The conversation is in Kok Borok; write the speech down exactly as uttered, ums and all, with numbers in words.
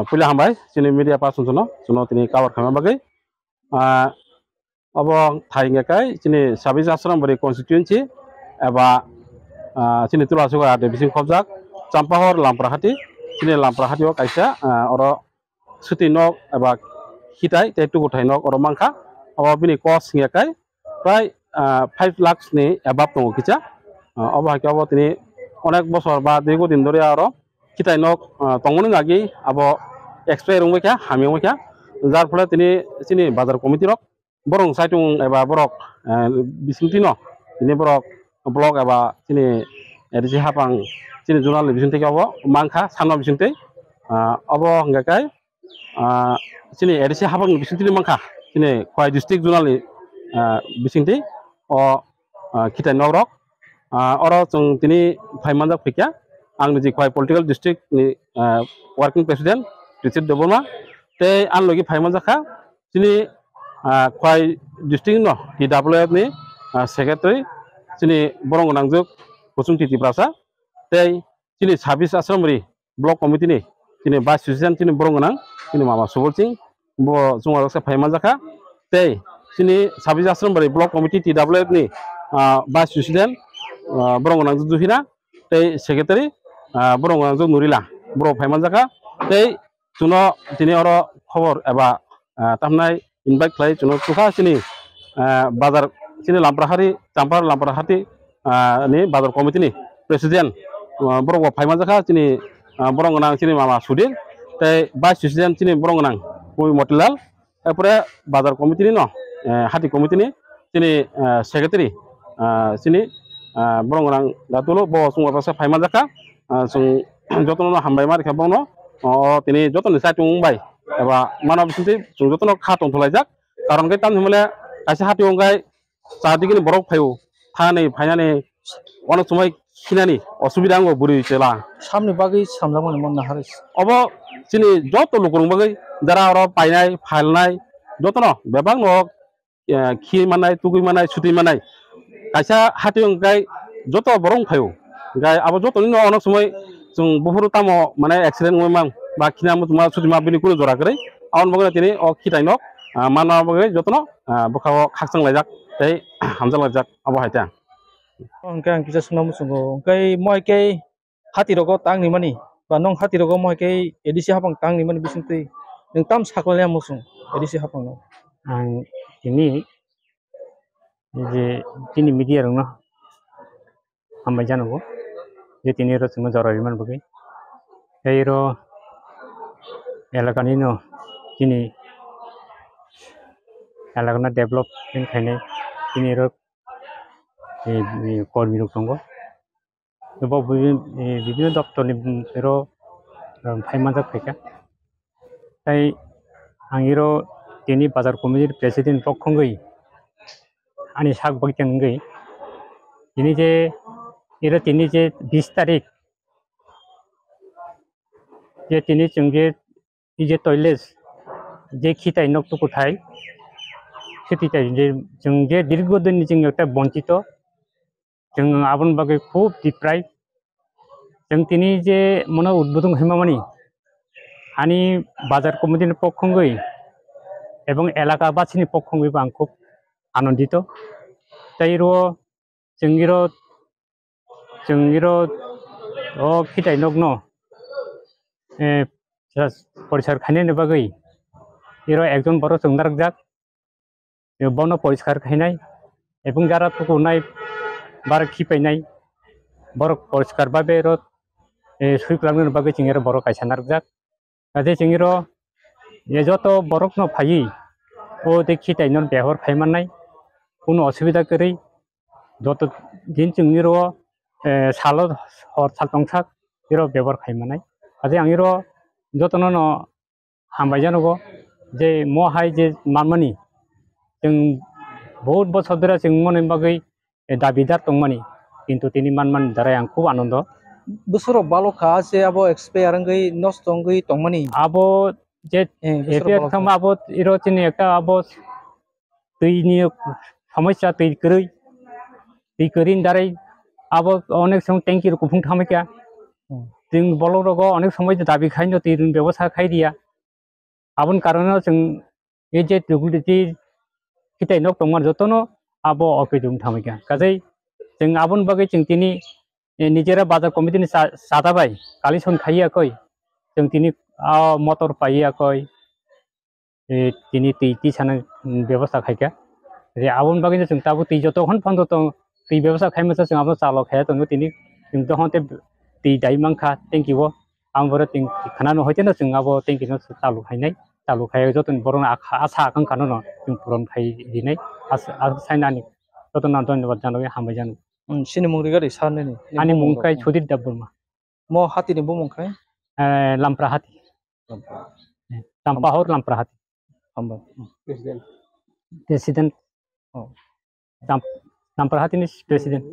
Puila hambai chini media person jono, jono tini cover khaima bagwi. Ah, obo thai hingya kai chini Sabis Ashram Bari constituency eba, ah, chini Tulasugora de bising khobjak Champahor Lamprahati, chini Lamprahati o kaisa, ah, oro suti nok eba khitai tei tukuthai nok oro mankha. Obo bini cost hingya kai prai, ah, five lakhs ni above tongo kisa. Ah, obo hai khe obo tini onek bosor ba dirgo din dhori aro khitai nok, ah, tongmani agi abo expire wngwi kha, hamya wngwi kha. Jar phole tini chini bazar committee rok borok saitung eba borok, ah, bisingtwi no tini borok block eba chini A D C hapang chini zonal ni bisingtwi khe obo mankha sanma bisingtwi. Ah, obo hingka khe, ah, chini A D C hapang ni bisingtwi mankha chini Khowai district zonal ni, ah, bisingtwi o, ah, khitai nok rok. Ah, oro chwng tini phai manjak phaikha, ang niji Khowai political district ni, ah, working president Richard Debbarma, tei ang logi phai manjak kha chini, ah, Khowai district no T W F ni, ah, secretary chini borok gwnangjuk Kuchung Titi Tiprasa, tei chini Sabis Ashram Ri block committee ni chini vice president chini borok gwnang chini mama Subol Singh, bo chwng oro se phai manjak kha. Tei chini Sabis Ashram Bari block committee T W F ni, ah, vice president, ah, borok gwnang Juhina tei secretary, ah, borok gwnang Nurila, borok phai manjak kha. Tei chwngno tini oro khobor eba, ah, tamnai invite khlai chwngno chukha chini, ah, bazar chini Lamprahari, Champar Lamprahati, ah, ni bazar committee ni president, ah, borok bo phai manjak kha chini, ah, borok gwnang chini mama Sudir, tei vice president chini borok gwnang Motilal, erpore bazar committee ni no, eh, hati committee ni chini, eh, secretary, ah, chini, ah, borok gwnang Datulo bo chwng oro phai manjak kha, ah, chwng jotono hambai ma rikha bono, o tini jotoni saitung bai eba mano bisingtwi chwng jotono kha tongthok laijak, karon khe tamni hwnle kaisa hati wngkhe char digi ni borok phaio, thani phainani onek somoi khinani osubida wngo bwrwi chwla. Samni bagwi samjakmani mon naharwi. Obo chini joto lukurok bagwi jara oro painai, phalnai, jotono bebak no, eh, khi manai, tugui manai, sutui manai. Kaisa hati wngkhe joto borok phaio. Hingkhe abo jotoni no onek somoi chwng buphuru tamo mane accident wngwi mang ba khina muchungma sutuma bini kunu jora kwrwi. Aboni bagwi tini o khitai nok, ah, manma bagwi jotono, ah, bwkha o khakchang laijak tei hamjak laijak abo hai ta. Hwnkhe ang kisa swngna muchungo, hwnkhe mo hai khe hati rogo tang ni mani ba nwng hati rogo mo hai khe A D C hapang tang ni mani bisingtwi nwng tam saklai ya muchung A D C hapang no? Ang tini je chini media rok no hambai janogo, je tini oro chwngno jora rimani bagwi. Tei oro elakani no chini elakano development khainai chini oro, eh, eh, kormi rok tongo. Bo bibin-, eh, bibino doptor ni, mm, oro, um, phai manjak phaikha. Tai ang iro tini bazar committee ni president pokho wngwi ani sak bagwi tongwi tini je iro tini je bis tarik je tini chwng je, je toilet je khitai nok tukuthai khitai je chwng je dirgo din ni chwng ekta bonchito. Chwng aboni bagwi khub deprive. Chwng tini je mono udbodon khaima mani, ani bazar committee ni pokho wngwi ebong elaka basini pokho wngwi bo ang khub anondito. Tei iro chwng iro, chwng iro o khitai nokno, eh, poriskar khainani bagwi iro ekjon borok chwng narwkjak. Bono poriskar khainai, ebong jara tukunai, bar khipainai, borok poriskar babe ro, eh, sui kwlangni bagwi chwng ero borok kaisa narwkjak. Haje chwng ero, eh, joto borokno phaiwi, o tei khitai no behor khai mannai, kunu osubida kwrwi, joto din chwng ero, eh, salo hor sal tongsak, ero bebor khai mannai. Haje ang ero jotono no hambai janogo je mo hai je manmani chwng bahut bosor dhore chwng moni bagwi dabidar tongmani, kintu tini manmani darai ang khub anondo. Bwswk rok balok kha se abo expire wngwi nosto wngwi tongmani. Abo je Eh, bwswk rok expire balok thangma kha. Abo iro chini ekta abo twi ni somosya, twi kwrwi, twi kwrwi ni darai abo onek song tanki rok kuphung thamai kha. Hmm. Chwng bolok rogo onek somoi dabi khai no twi rwni bebosta khai riya. Aboni karone chwng e je twi khitai nok tongmani jotono abo oke chwng thamwi kha. Kajai chwng aboni bagwi chwng tini, e, nijera bazar committee ni cha-, chata bai collection khaiya koi. Chwng tini, ah, motor paiya koi. E, tini twi tisana bebosta khaikha. Je aboni bagwi no chwng tabuk twi joto hwn phano tong, twi bebosta khaimasa chwng abo chalo khaiya tongo tini. Chwng dohon te twi dai mankha tanki o. Ang boro twi khana no hoite no chwng abo tanki no chalu khainai. Chalu khai jotoni borok no akha, asa akang khano no chwng puron khai rinai. As, as sainani jotono dhonyobad janagwi hambai jano. Hmm, sini mung rigari sa nini. Ani mung khai Sudhir Debbarma. Mo hati ni bumung khai? Eh, Lampra hati. Lampra. Eh, Tampahor Lampra hati. Hambai. President. President. Oh. Tam-, Lampra hati ni president.